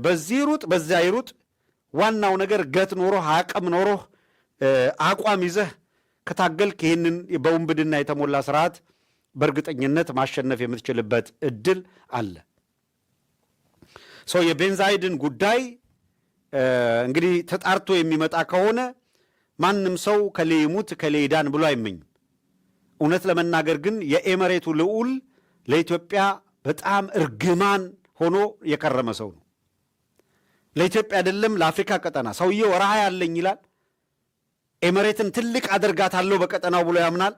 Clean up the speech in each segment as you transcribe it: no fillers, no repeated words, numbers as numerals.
በዚህ ሩጥ በዚያ ይሩጥ፣ ዋናው ነገር gut ኖሮህ፣ አቅም ኖሮህ፣ አቋም ይዘህ ከታገልክ ይህንን በውንብድና የተሞላ ስርዓት በእርግጠኝነት ማሸነፍ የምትችልበት እድል አለ። So የቤንዛይድን ጉዳይ እንግዲህ ተጣርቶ የሚመጣ ከሆነ ማንም ሰው ከሌ ይሙት ከሌ ይዳን ብሎ አይመኝም። እውነት ለመናገር ግን የኤመሬቱ ልዑል ለኢትዮጵያ በጣም እርግማን ሆኖ የከረመ ሰው ነው። ለኢትዮጵያ አይደለም ለአፍሪካ ቀጠና። ሰውየው ራዕይ አለኝ ይላል። ኤመሬትን ትልቅ አደርጋታለሁ በቀጠናው ብሎ ያምናል።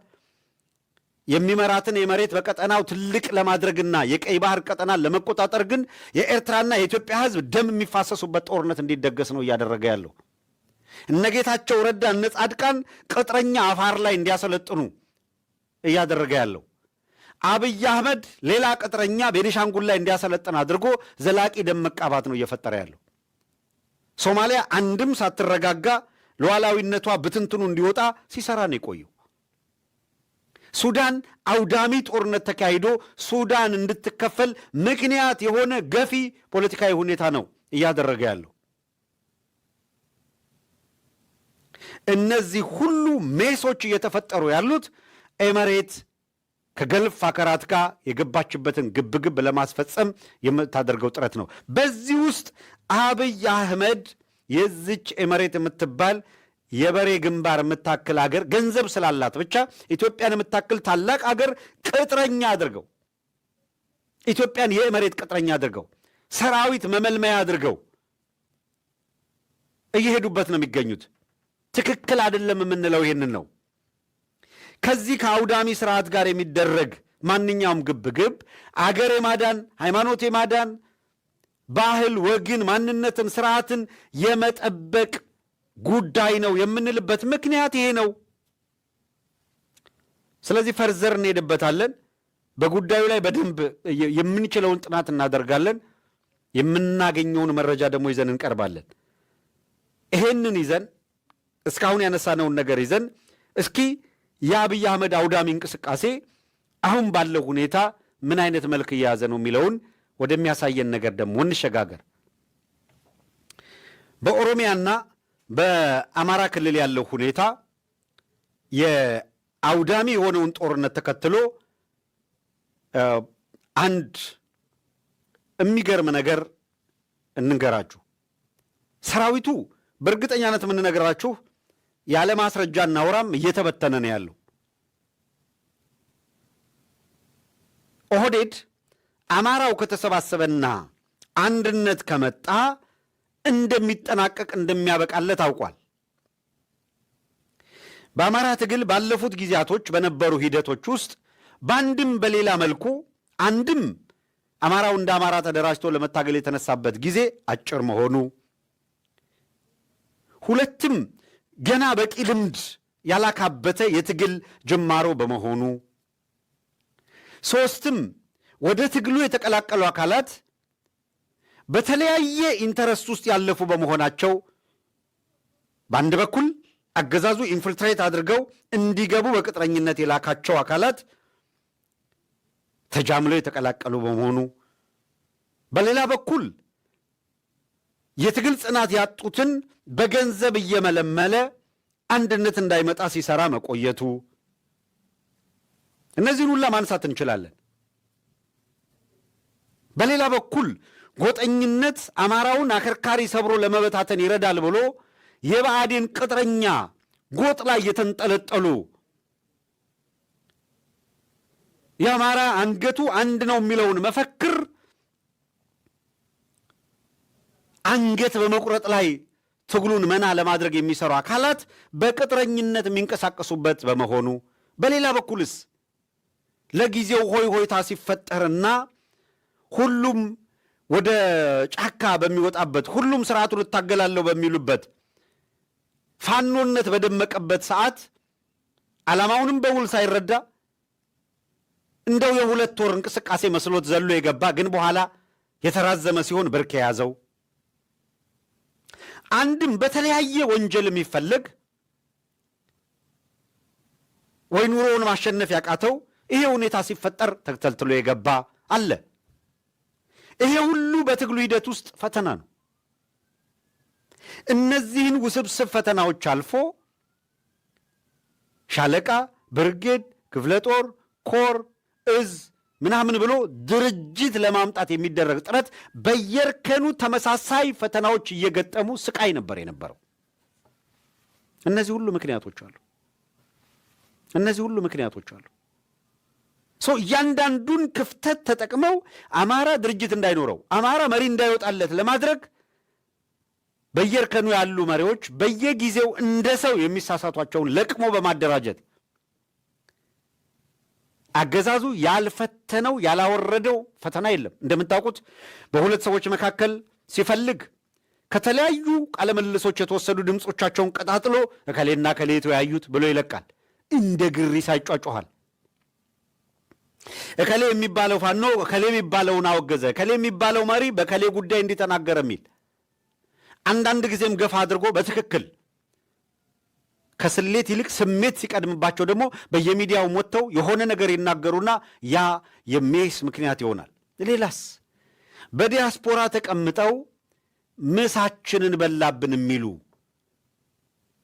የሚመራትን ኤመሬት በቀጠናው ትልቅ ለማድረግና የቀይ ባህር ቀጠናን ለመቆጣጠር ግን የኤርትራና የኢትዮጵያ ሕዝብ ደም የሚፋሰሱበት ጦርነት እንዲደገስ ነው እያደረገ ያለው። እነ ጌታቸው ረዳ፣ እነ ጻድቃን ቅጥረኛ አፋር ላይ እንዲያሰለጥኑ እያደረገ ያለው፣ አብይ አህመድ ሌላ ቅጥረኛ ቤኒሻንጉል ላይ እንዲያሰለጥን አድርጎ ዘላቂ ደም መቃባት ነው እየፈጠረ ያለው። ሶማሊያ አንድም ሳትረጋጋ ሉዓላዊነቷ ብትንትኑ እንዲወጣ ሲሰራ ነው የቆየው። ሱዳን አውዳሚ ጦርነት ተካሂዶ ሱዳን እንድትከፈል ምክንያት የሆነ ገፊ ፖለቲካዊ ሁኔታ ነው እያደረገ ያለው። እነዚህ ሁሉ mess ኦች እየተፈጠሩ ያሉት ኤመሬት ከ Gulf ሀገራት ጋር የገባችበትን ግብግብ ለማስፈጸም የምታደርገው ጥረት ነው። በዚህ ውስጥ አብይ አህመድ የዚች ኤመሬት የምትባል የበሬ ግንባር የምታክል አገር ገንዘብ ስላላት ብቻ ኢትዮጵያን የምታክል ታላቅ አገር ቅጥረኛ አድርገው፣ ኢትዮጵያን የኤመሬት ቅጥረኛ አድርገው፣ ሰራዊት መመልመያ አድርገው እየሄዱበት ነው የሚገኙት። ትክክል አይደለም የምንለው ይህንን ነው። ከዚህ ከአውዳሚ ስርዓት ጋር የሚደረግ ማንኛውም ግብግብ አገር የማዳን፣ ሃይማኖት የማዳን፣ ባህል፣ ወግን፣ ማንነትን፣ ስርዓትን የመጠበቅ ጉዳይ ነው የምንልበት ምክንያት ይሄ ነው። ስለዚህ further እንሄድበታለን። በጉዳዩ ላይ በደንብ የምንችለውን ጥናት እናደርጋለን። የምናገኘውን መረጃ ደግሞ ይዘን እንቀርባለን። ይሄንን ይዘን፣ እስካሁን ያነሳነውን ነገር ይዘን፣ እስኪ የአብይ አህመድ አውዳሚ እንቅስቃሴ አሁን ባለው ሁኔታ ምን አይነት መልክ እየያዘ ነው የሚለውን ወደሚያሳየን ነገር ደግሞ እንሸጋገር። በኦሮሚያና በአማራ ክልል ያለው ሁኔታ የአውዳሚ የሆነውን ጦርነት ተከትሎ አንድ የሚገርም ነገር እንንገራችሁ። ሰራዊቱ በእርግጠኛነት የምንነግራችሁ ያለ ማስረጃ እናውራም እየተበተነ ነው ያለው። ኦህዴድ አማራው ከተሰባሰበና አንድነት ከመጣ እንደሚጠናቀቅ፣ እንደሚያበቃለት ታውቋል። በአማራ ትግል ባለፉት ጊዜያቶች በነበሩ ሂደቶች ውስጥ በአንድም በሌላ መልኩ አንድም አማራው እንደ አማራ ተደራጅቶ ለመታገል የተነሳበት ጊዜ አጭር መሆኑ፣ ሁለትም ገና በቂ ልምድ ያላካበተ የትግል ጅማሮ በመሆኑ፣ ሶስትም ወደ ትግሉ የተቀላቀሉ አካላት በተለያየ interest ውስጥ ያለፉ በመሆናቸው፣ በአንድ በኩል አገዛዙ infiltrate አድርገው እንዲገቡ በቅጥረኝነት የላካቸው አካላት ተጃምለው የተቀላቀሉ በመሆኑ፣ በሌላ በኩል የትግል ጽናት ያጡትን በገንዘብ እየመለመለ አንድነት እንዳይመጣ ሲሰራ መቆየቱ፣ እነዚህን ሁላ ማንሳት እንችላለን። በሌላ በኩል ጎጠኝነት አማራውን አከርካሪ ሰብሮ ለመበታተን ይረዳል ብሎ የብአዴን ቅጥረኛ ጎጥ ላይ የተንጠለጠሉ፣ የአማራ አንገቱ አንድ ነው የሚለውን መፈክር አንገት በመቁረጥ ላይ ትግሉን መና ለማድረግ የሚሰሩ አካላት በቅጥረኝነት የሚንቀሳቀሱበት በመሆኑ፣ በሌላ በኩልስ ለጊዜው ሆይ ሆይታ ሲፈጠርና ሁሉም ወደ ጫካ በሚወጣበት፣ ሁሉም ስርዓቱን እታገላለሁ በሚሉበት፣ ፋኖነት በደመቀበት ሰዓት ዓላማውንም በውል ሳይረዳ እንደው የ2 ወር እንቅስቃሴ መስሎት ዘሎ የገባ ግን በኋላ የተራዘመ ሲሆን ብርክ የያዘው፣ አንድም በተለያየ ወንጀል የሚፈለግ ወይ ኑሮውን ማሸነፍ ያቃተው ይሄ ሁኔታ ሲፈጠር ተተልትሎ የገባ አለ። ይሄ ሁሉ በትግሉ ሂደት ውስጥ ፈተና ነው። እነዚህን ውስብስብ ፈተናዎች አልፎ ሻለቃ፣ ብርጌድ፣ ክፍለ ጦር፣ ኮር፣ እዝ ምናምን ብሎ ድርጅት ለማምጣት የሚደረግ ጥረት በየእርከኑ ተመሳሳይ ፈተናዎች እየገጠሙ ስቃይ ነበር የነበረው። እነዚህ ሁሉ ምክንያቶች አሉ። እነዚህ ሁሉ ምክንያቶች አሉ። So እያንዳንዱን ክፍተት ተጠቅመው አማራ ድርጅት እንዳይኖረው፣ አማራ መሪ እንዳይወጣለት ለማድረግ በየእርከኑ ያሉ መሪዎች በየጊዜው እንደ ሰው የሚሳሳቷቸውን ለቅሞ በማደራጀት አገዛዙ ያልፈተነው ያላወረደው ፈተና የለም። እንደምታውቁት በሁለት ሰዎች መካከል ሲፈልግ ከተለያዩ ቃለምልልሶች የተወሰዱ ድምፆቻቸውን ቀጣጥሎ እከሌና እከሌ የተወያዩት ብሎ ይለቃል። እንደ ግሪሳ ይጯጯሃል። እከሌ የሚባለው ፋኖ እከሌ የሚባለውን አወገዘ፣ እከሌ የሚባለው መሪ በእከሌ ጉዳይ እንዲተናገረ የሚል፣ አንዳንድ ጊዜም ገፋ አድርጎ በትክክል ከስሌት ይልቅ ስሜት ሲቀድምባቸው ደግሞ በየሚዲያው ወጥተው የሆነ ነገር ይናገሩና ያ የ mess ምክንያት ይሆናል። ሌላስ በዲያስፖራ ተቀምጠው ምሳችንን በላብን የሚሉ፣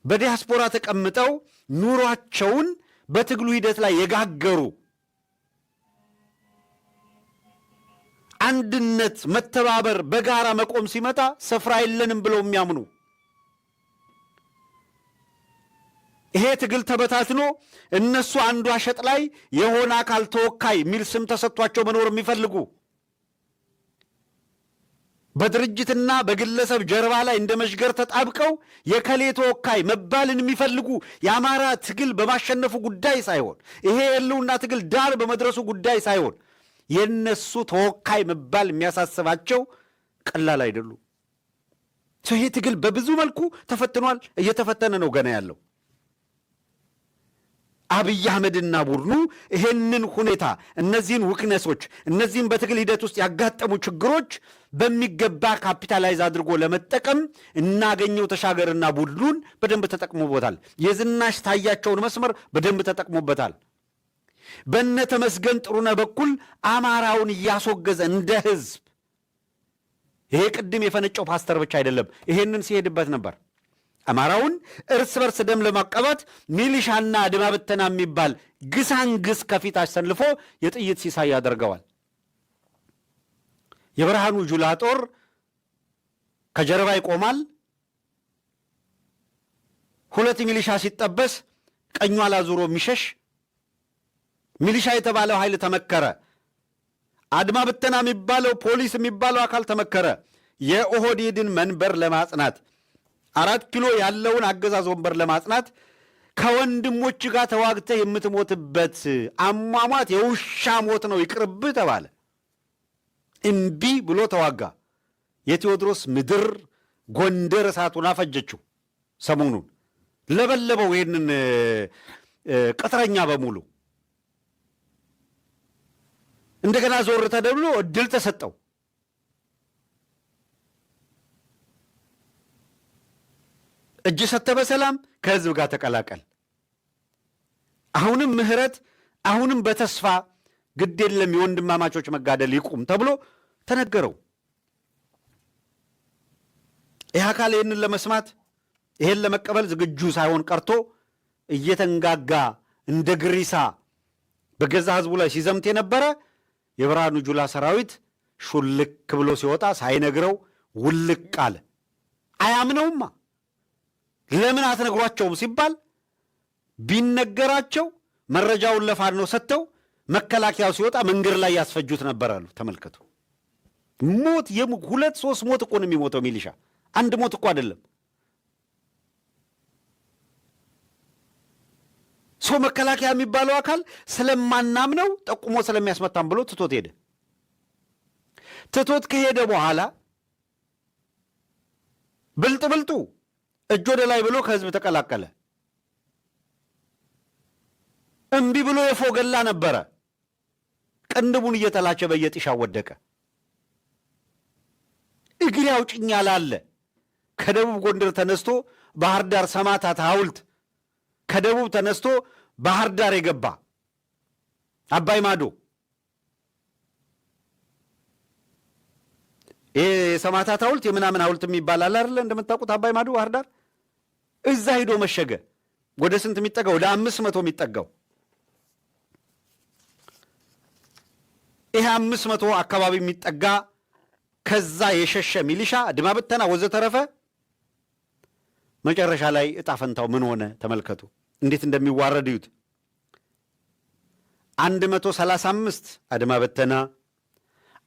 በዲያስፖራ ተቀምጠው ኑሯቸውን በትግሉ ሂደት ላይ የጋገሩ፣ አንድነት፣ መተባበር፣ በጋራ መቆም ሲመጣ ስፍራ የለንም ብለው የሚያምኑ፣ ይሄ ትግል ተበታትኖ እነሱ አንዷ ሸጥ ላይ የሆነ አካል ተወካይ የሚል ስም ተሰጥቷቸው መኖር የሚፈልጉ፣ በድርጅትና በግለሰብ ጀርባ ላይ እንደ መሽገር ተጣብቀው የከሌ ተወካይ መባልን የሚፈልጉ፣ የአማራ ትግል በማሸነፉ ጉዳይ ሳይሆን፣ ይሄ የህልውና ትግል ዳር በመድረሱ ጉዳይ ሳይሆን የነሱ ተወካይ መባል የሚያሳስባቸው ቀላል አይደሉም። ይሄ ትግል በብዙ መልኩ ተፈትኗል፣ እየተፈተነ ነው ገና ያለው። አብይ አህመድና ቡድኑ ይሄንን ሁኔታ፣ እነዚህን weakness ኦች፣ እነዚህን በትግል ሂደት ውስጥ ያጋጠሙ ችግሮች በሚገባ capitalize አድርጎ ለመጠቀም እነ አገኘሁ ተሻገርና ቡድኑን በደንብ ተጠቅሞበታል። የዝናሽ ታያቸውን መስመር በደንብ ተጠቅሞበታል። በነ ተመስገን ጥሩነህ በኩል አማራውን እያስወገዘ እንደ ህዝብ፣ ይሄ ቅድም የፈነጨው ፓስተር ብቻ አይደለም፣ ይሄንን ሲሄድበት ነበር። አማራውን እርስ በርስ ደም ለማቀባት ሚሊሻና አድማ ብተና የሚባል ግሳንግስ ከፊት አሰልፎ የጥይት ሲሳይ ያደርገዋል። የብርሃኑ ጁላ ጦር ከጀርባ ይቆማል። ሁለት ሚሊሻ ሲጠበስ ቀኙ አላዙሮ የሚሸሽ ሚሊሻ የተባለው ኃይል ተመከረ። አድማ ብተና የሚባለው፣ ፖሊስ የሚባለው አካል ተመከረ። የኦህዴድን መንበር ለማጽናት፣ 4 ኪሎ ያለውን አገዛዝ ወንበር ለማጽናት ከወንድሞች ጋር ተዋግተህ የምትሞትበት አሟሟት የውሻ ሞት ነው፣ ይቅርብህ ተባለ። እምቢ ብሎ ተዋጋ። የቴዎድሮስ ምድር ጎንደር እሳቱን አፈጀችው። ሰሞኑን ለበለበው ይህንን ቅጥረኛ በሙሉ። እንደገና ዞር ተደብሎ እድል ተሰጠው። እጅ ሰጥተህ በሰላም ከህዝብ ጋር ተቀላቀል። አሁንም ምህረት፣ አሁንም በተስፋ ግድ የለም የወንድማማቾች መጋደል ይቁም ተብሎ ተነገረው። ይህ አካል ይህንን ለመስማት፣ ይህን ለመቀበል ዝግጁ ሳይሆን ቀርቶ እየተንጋጋ እንደ ግሪሳ በገዛ ህዝቡ ላይ ሲዘምት የነበረ የብርሃኑ ጁላ ሰራዊት ሹልክ ብሎ ሲወጣ ሳይነግረው ውልቅ አለ። አያምነውማ። ለምን አትነግሯቸውም ሲባል ቢነገራቸው መረጃውን ለፋኖ ሰጥተው መከላከያው ሲወጣ መንገድ ላይ ያስፈጁት ነበር አሉ። ተመልከቱ። ሞት ሁለት ሶስት ሞት እኮ ነው የሚሞተው ሚሊሻ፣ አንድ ሞት እኮ አይደለም። So መከላከያ የሚባለው አካል ስለማናምነው ጠቁሞ ስለሚያስመታም ብሎ ትቶት ሄደ። ትቶት ከሄደ በኋላ ብልጥ ብልጡ እጅ ወደ ላይ ብሎ ከህዝብ ተቀላቀለ። እምቢ ብሎ የፎገላ ነበረ። ቅንድቡን እየተላቸ በየጢሻው ወደቀ። እግሬ አውጭኝ አላለ። ከደቡብ ጎንደር ተነስቶ ባህር ዳር ሰማዕታት ሐውልት፣ ከደቡብ ተነስቶ ባህር ዳር የገባ፣ አባይ ማዶ ይሄ የሰማዕታት ሐውልት የምናምን ሐውልት የሚባል አለ አይደለ? እንደምታውቁት አባይ ማዶ ባህር ዳር እዛ ሂዶ መሸገ። ወደ ስንት የሚጠጋው? ወደ 500 የሚጠጋው። ይሄ 500 አካባቢ የሚጠጋ ከዛ የሸሸ ሚሊሻ፣ አድማ ብተና ወዘተረፈ መጨረሻ ላይ እጣ ፈንታው ምን ሆነ? ተመልከቱ፣ እንዴት እንደሚዋረድ እዩት። 135 አድማ በተና፣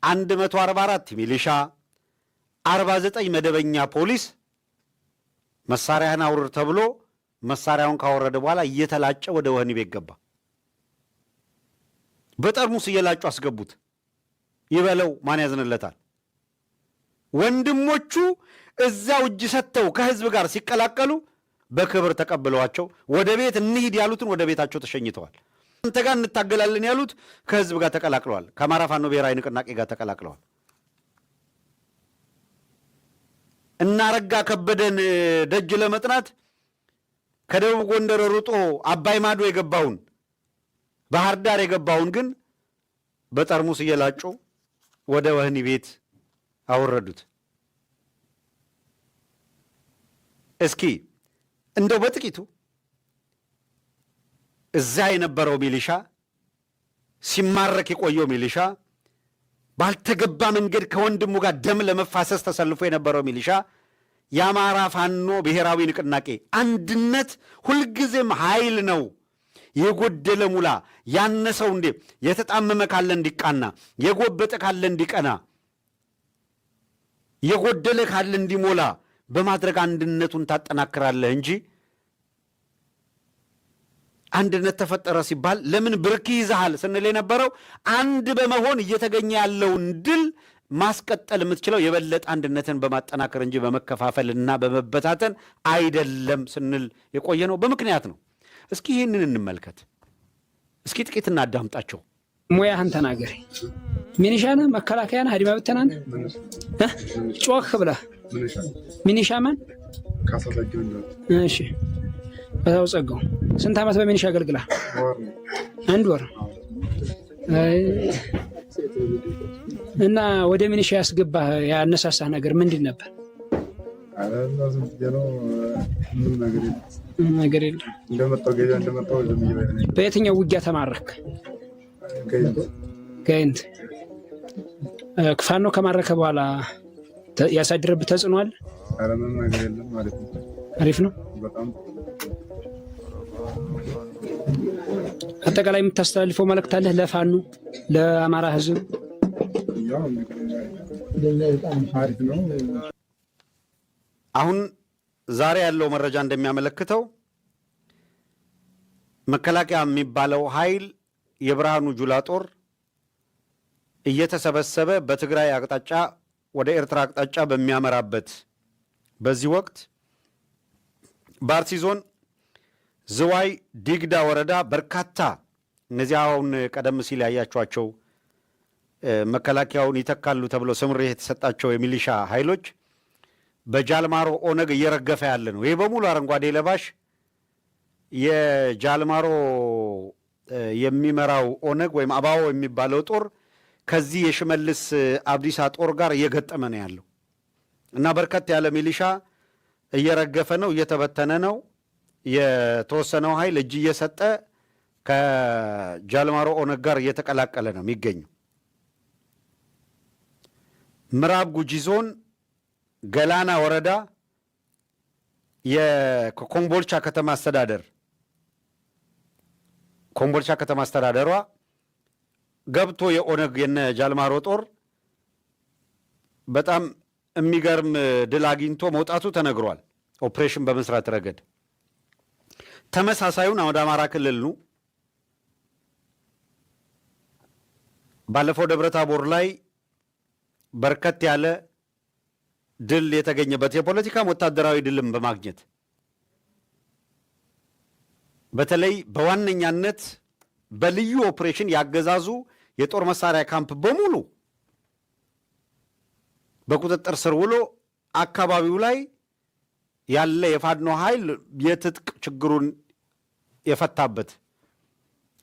144 ሚሊሻ፣ 49 መደበኛ ፖሊስ መሳሪያህን አውርድ ተብሎ መሳሪያውን ካወረደ በኋላ እየተላጨ ወደ ወህኒ ቤት ገባ። በጠርሙስ እየላጩ አስገቡት። ይበለው፣ ማን ያዝንለታል? ወንድሞቹ እዚያው እጅ ሰጥተው ከህዝብ ጋር ሲቀላቀሉ በክብር ተቀብለዋቸው ወደ ቤት እንሂድ ያሉትን ወደ ቤታቸው ተሸኝተዋል። አንተ ጋር እንታገላለን ያሉት ከህዝብ ጋር ተቀላቅለዋል። ከአማራ ፋኖ ብሔራዊ ንቅናቄ ጋር ተቀላቅለዋል። እናረጋ ከበደን ደጅ ለመጥናት ከደቡብ ጎንደር ሩጦ አባይ ማዶ የገባውን፣ ባህር ዳር የገባውን ግን በጠርሙስ እየላጩ ወደ ወህኒ ቤት አወረዱት። እስኪ እንደው በጥቂቱ እዛ የነበረው ሚሊሻ፣ ሲማረክ የቆየው ሚሊሻ፣ ባልተገባ መንገድ ከወንድሙ ጋር ደም ለመፋሰስ ተሰልፎ የነበረው ሚሊሻ፣ የአማራ ፋኖ ብሔራዊ ንቅናቄ አንድነት ሁልጊዜም ኃይል ነው። የጎደለ ሙላ፣ ያነሰው እንዴ፣ የተጣመመ ካለ እንዲቃና፣ የጎበጠ ካለ እንዲቀና፣ የጎደለ ካለ እንዲሞላ በማድረግ አንድነቱን ታጠናክራለህ እንጂ አንድነት ተፈጠረ ሲባል ለምን ብርክ ይይዝሃል ስንል የነበረው አንድ በመሆን እየተገኘ ያለውን ድል ማስቀጠል የምትችለው የበለጠ አንድነትን በማጠናከር እንጂ በመከፋፈልና በመበታተን አይደለም ስንል የቆየ ነው። በምክንያት ነው። እስኪ ይህንን እንመልከት። እስኪ ጥቂት እናዳምጣቸው። ሙያህን ተናገር። ሚኒሻ ነህ? መከላከያ ነህ? አድማ ብተና ነህ? ጮክ ብለህ። ሚኒሻ ማን? እሺ፣ በታው ጸጋው። ስንት ዓመት በሚኒሻ አገልግላል? አንድ ወር። እና ወደ ሚኒሻ ያስገባህ ያነሳሳህ ነገር ምንድን ነበር? ነገር የለም። በየትኛው ውጊያ ተማረክ? ጋይንት። ፋኖ ከማረከ በኋላ ያሳደረብህ ተጽዕኖ አለ? አሪፍ ነው። አጠቃላይ የምታስተላልፈው መልእክት አለህ ለፋኖ፣ ለአማራ ህዝብ? አሁን ዛሬ ያለው መረጃ እንደሚያመለክተው መከላከያ የሚባለው ኃይል የብርሃኑ ጁላ ጦር እየተሰበሰበ በትግራይ አቅጣጫ ወደ ኤርትራ አቅጣጫ በሚያመራበት በዚህ ወቅት በአርሲ ዞን ዝዋይ ዲግዳ ወረዳ በርካታ እነዚህ አሁን ቀደም ሲል ያያቸኋቸው መከላከያውን ይተካሉ ተብሎ ስምሪት የተሰጣቸው የሚሊሻ ኃይሎች በጃልማሮ ኦነግ እየረገፈ ያለ ነው። ይህ በሙሉ አረንጓዴ ለባሽ የጃልማሮ የሚመራው ኦነግ ወይም አባኦ የሚባለው ጦር ከዚህ የሽመልስ አብዲሳ ጦር ጋር እየገጠመ ነው ያለው እና በርከት ያለ ሚሊሻ እየረገፈ ነው፣ እየተበተነ ነው። የተወሰነው ኃይል እጅ እየሰጠ ከጃልማሮ ኦነግ ጋር እየተቀላቀለ ነው የሚገኘው። ምዕራብ ጉጂ ዞን ገላና ወረዳ የኮምቦልቻ ከተማ አስተዳደር፣ ኮምቦልቻ ከተማ አስተዳደሯ ገብቶ የኦነግ የነ ጃልማሮ ጦር በጣም የሚገርም ድል አግኝቶ መውጣቱ ተነግሯል። ኦፕሬሽን በመስራት ረገድ ተመሳሳዩን ወደ አማራ ክልል ነው። ባለፈው ደብረ ታቦር ላይ በርከት ያለ ድል የተገኘበት፣ የፖለቲካም ወታደራዊ ድልም በማግኘት፣ በተለይ በዋነኛነት በልዩ ኦፕሬሽን ያገዛዙ የጦር መሳሪያ ካምፕ በሙሉ በቁጥጥር ስር ውሎ አካባቢው ላይ ያለ የፋኖ ኃይል የትጥቅ ችግሩን የፈታበት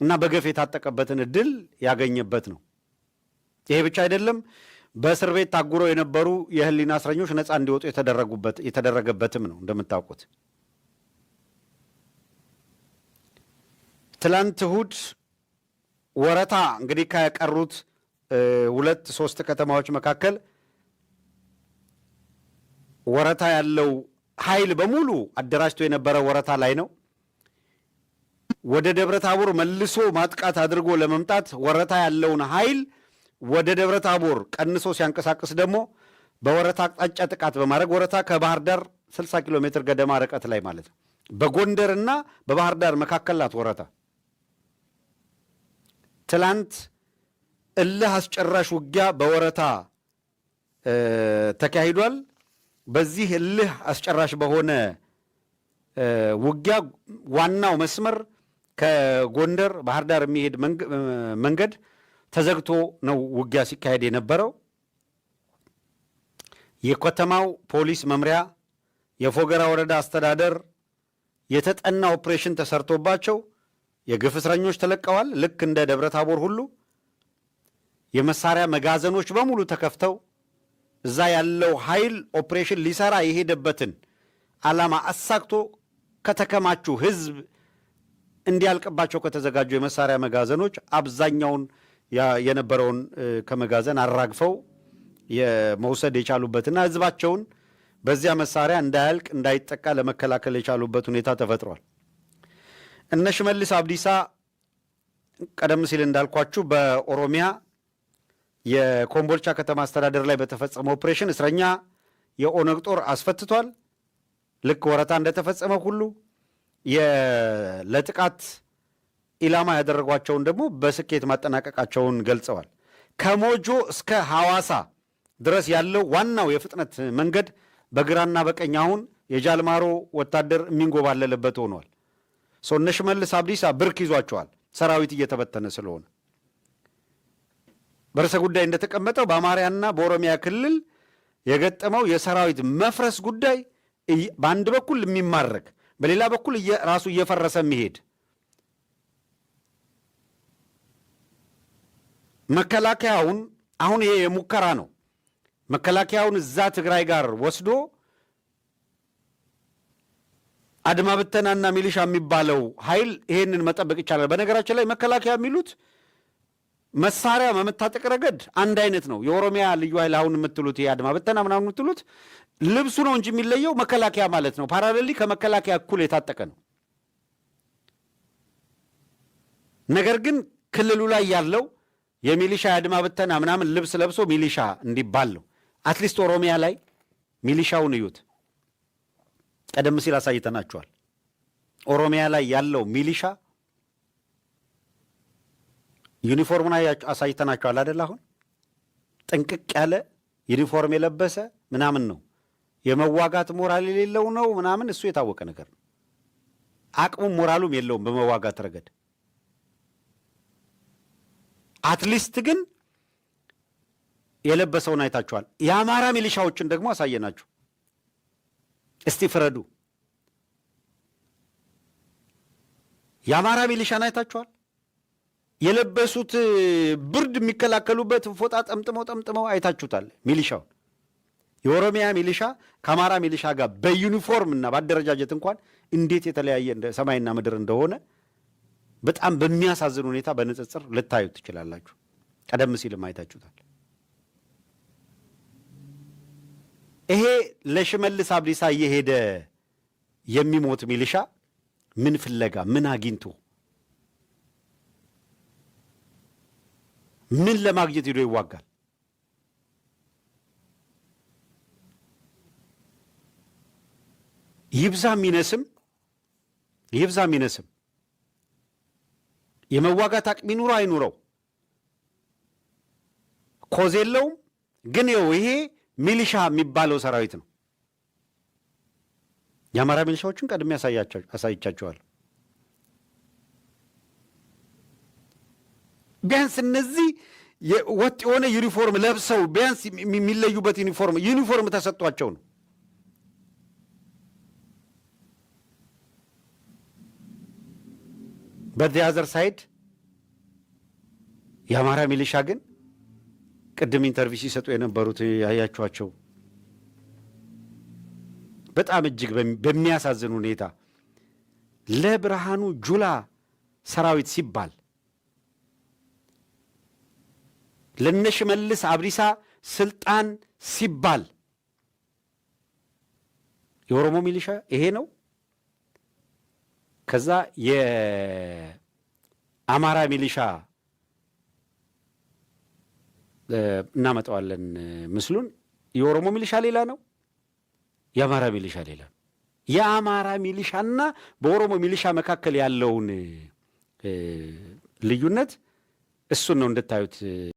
እና በገፍ የታጠቀበትን እድል ያገኘበት ነው። ይሄ ብቻ አይደለም። በእስር ቤት ታጉረው የነበሩ የህሊና እስረኞች ነፃ እንዲወጡ የተደረገበትም ነው። እንደምታውቁት ትላንት እሁድ ወረታ እንግዲህ ከቀሩት ሁለት ሶስት ከተማዎች መካከል ወረታ ያለው ኃይል በሙሉ አደራጅቶ የነበረ ወረታ ላይ ነው። ወደ ደብረ ታቦር መልሶ ማጥቃት አድርጎ ለመምጣት ወረታ ያለውን ኃይል ወደ ደብረ ታቦር ቀንሶ ሲያንቀሳቅስ ደግሞ በወረታ አቅጣጫ ጥቃት በማድረግ፣ ወረታ ከባህር ዳር 60 ኪሎ ሜትር ገደማ ርቀት ላይ ማለት ነው። በጎንደርና በባህር ዳር መካከል ናት ወረታ። ትላንት እልህ አስጨራሽ ውጊያ በወረታ ተካሂዷል። በዚህ እልህ አስጨራሽ በሆነ ውጊያ ዋናው መስመር ከጎንደር ባህር ዳር የሚሄድ መንገድ ተዘግቶ ነው ውጊያ ሲካሄድ የነበረው። የከተማው ፖሊስ መምሪያ፣ የፎገራ ወረዳ አስተዳደር የተጠና ኦፕሬሽን ተሰርቶባቸው የግፍ እስረኞች ተለቀዋል። ልክ እንደ ደብረ ታቦር ሁሉ የመሳሪያ መጋዘኖች በሙሉ ተከፍተው እዛ ያለው ኃይል ኦፕሬሽን ሊሰራ የሄደበትን ዓላማ አሳክቶ ከተከማቹ፣ ህዝብ እንዲያልቅባቸው ከተዘጋጁ የመሳሪያ መጋዘኖች አብዛኛውን የነበረውን ከመጋዘን አራግፈው የመውሰድ የቻሉበትና ህዝባቸውን በዚያ መሳሪያ እንዳያልቅ፣ እንዳይጠቃ ለመከላከል የቻሉበት ሁኔታ ተፈጥሯል። እነ ሽመልስ አብዲሳ ቀደም ሲል እንዳልኳችሁ በኦሮሚያ የኮምቦልቻ ከተማ አስተዳደር ላይ በተፈጸመ ኦፕሬሽን እስረኛ የኦነግ ጦር አስፈትቷል። ልክ ወረታ እንደተፈጸመ ሁሉ ለጥቃት ኢላማ ያደረጓቸውን ደግሞ በስኬት ማጠናቀቃቸውን ገልጸዋል። ከሞጆ እስከ ሐዋሳ ድረስ ያለው ዋናው የፍጥነት መንገድ በግራና በቀኝ አሁን የጃልማሮ ወታደር የሚንጎባለልበት ሆኗል። ሰው እነ ሽመልስ አብዲሳ ብርክ ይዟቸዋል። ሰራዊት እየተበተነ ስለሆነ በርዕሰ ጉዳይ እንደተቀመጠው በአማርያና በኦሮሚያ ክልል የገጠመው የሰራዊት መፍረስ ጉዳይ በአንድ በኩል የሚማረክ፣ በሌላ በኩል ራሱ እየፈረሰ የሚሄድ፣ መከላከያውን አሁን ይሄ የሙከራ ነው። መከላከያውን እዛ ትግራይ ጋር ወስዶ አድማ ብተናና ሚሊሻ የሚባለው ኃይል ይሄንን መጠበቅ ይቻላል። በነገራችን ላይ መከላከያ የሚሉት መሳሪያ በመታጠቅ ረገድ አንድ አይነት ነው። የኦሮሚያ ልዩ ኃይል አሁን የምትሉት ይሄ አድማ ብተና ምናምን የምትሉት ልብሱ ነው እንጂ የሚለየው መከላከያ ማለት ነው። Parallelly ከመከላከያ እኩል የታጠቀ ነው። ነገር ግን ክልሉ ላይ ያለው የሚሊሻ የአድማ ብተና ምናምን ልብስ ለብሶ ሚሊሻ እንዲባል ነው። At least ኦሮሚያ ላይ ሚሊሻውን እዩት። ቀደም ሲል አሳይተናቸዋል። ኦሮሚያ ላይ ያለው ሚሊሻ ዩኒፎርሙን አሳይተናቸዋል አደል? አሁን ጥንቅቅ ያለ ዩኒፎርም የለበሰ ምናምን ነው። የመዋጋት ሞራል የሌለው ነው ምናምን፣ እሱ የታወቀ ነገር ነው። አቅሙም ሞራሉም የለውም በመዋጋት ረገድ። At least ግን የለበሰውን አይታችኋል። የአማራ ሚሊሻዎችን ደግሞ አሳየናችሁ። እስቲ ፍረዱ። የአማራ ሚሊሻን አይታችኋል። የለበሱት ብርድ የሚከላከሉበት ፎጣ ጠምጥመው ጠምጥመው አይታችሁታል። ሚሊሻውን፣ የኦሮሚያ ሚሊሻ ከአማራ ሚሊሻ ጋር በዩኒፎርም እና በአደረጃጀት እንኳን እንዴት የተለያየ ሰማይና ምድር እንደሆነ በጣም በሚያሳዝን ሁኔታ በንጽጽር ልታዩት ትችላላችሁ። ቀደም ሲልም አይታችሁታል። ይሄ ለሽመልስ አብዲሳ እየሄደ የሚሞት ሚሊሻ ምን ፍለጋ፣ ምን አግኝቶ፣ ምን ለማግኘት ሄዶ ይዋጋል? ይብዛም ይነስም፣ ይብዛም ይነስም የመዋጋት አቅም ይኑረው አይኑረው cause የለውም። ግን ይኸው ይሄ ሚሊሻ የሚባለው ሰራዊት ነው። የአማራ ሚሊሻዎችን ቀድሜ አሳይቻቸዋለሁ። ቢያንስ እነዚህ ወጥ የሆነ ዩኒፎርም ለብሰው ቢያንስ የሚለዩበት ዩኒፎርም ተሰጥቷቸው ነው። በ the other side የአማራ ሚሊሻ ግን ቅድም interview ሲሰጡ የነበሩት ያያችኋቸው በጣም እጅግ በሚያሳዝን ሁኔታ ለብርሃኑ ጁላ ሰራዊት ሲባል፣ ለነሽመልስ አብዲሳ ስልጣን ሲባል የኦሮሞ ሚሊሻ ይሄ ነው። ከዛ የአማራ ሚሊሻ እናመጣዋለን ምስሉን። የኦሮሞ ሚሊሻ ሌላ ነው፣ የአማራ ሚሊሻ ሌላ ነው። የአማራ ሚሊሻና በኦሮሞ ሚሊሻ መካከል ያለውን ልዩነት እሱን ነው እንድታዩት።